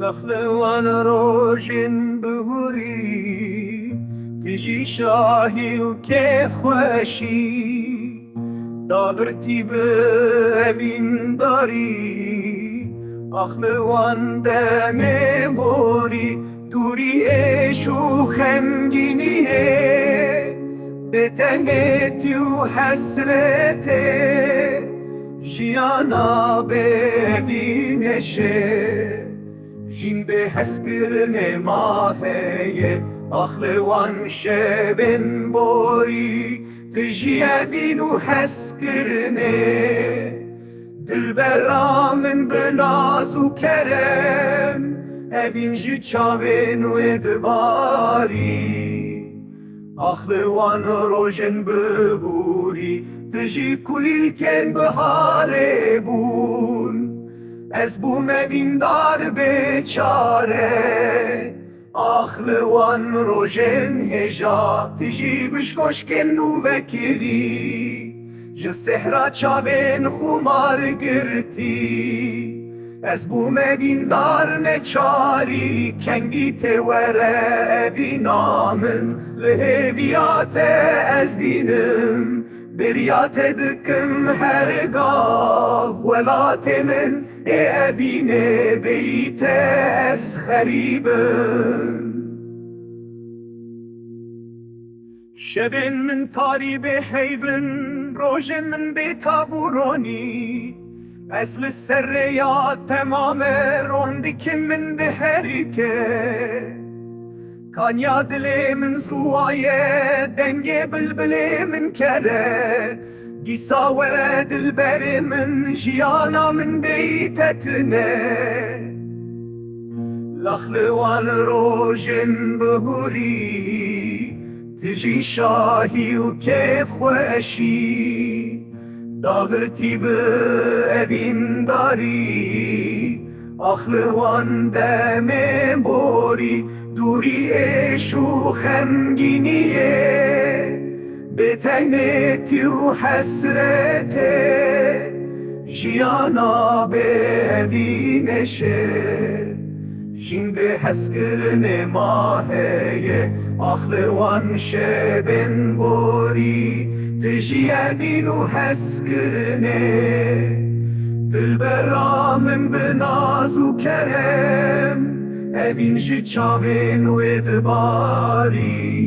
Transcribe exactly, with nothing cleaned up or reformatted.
Daxli wan rojên bihurî, tu jî şahî û kêfxweşî, dagirtî bi evîndarî. Ax li wan demê borî, dûrî êş û xemgîniyê, bêtengetî û hesretê, jiyana bêvî neşê. Jîn bê hezkirinê ma heye, ax li wan şevên borî, tu jî evîn û hezkirinê. Dilbera min bi naz û kerem, evîn ji çavên wê dibarî. Ax li wan rojên bihurî, tu jî kulîlkên biharê bûn. Ez bûm evîndar bê çare. Ax li wan rojên hêja, tu jî bi ji koşkên nû vekirî. Ji sehra çavên xumar girtî. Ez bûm evîndar neçarî, kengî tê were evîna min. Li hêviya te ez dînim, bêriya te dikim her gav. Welatê min ê evînê, bêyî te ez xerîbim. Şevên min tarî bê heyvin, rojên min bê tav û ronî. Ez li ser rêya temame ron dikim min diherike. Kaniya dilê min zûwa ye, dengê bilbilê min kere. Dîsa were dilberê min, jiyana min bêyî te tune. Lax li wan rojên bihurî, tu jî şahî û kêfxweşî, dagirtî bi evîndarî. Ax li wan demê borî, dûrî êş û xemgîniyê, bêtengetî û hesretê, jiyana bêvî neşê. Jîn bê hezkirinê ma heye, ax li wan şevên borî, tu jî evîn û hezkirinê. Dilbera min bi naz û kerem, evîn ji çavên wê dibarî.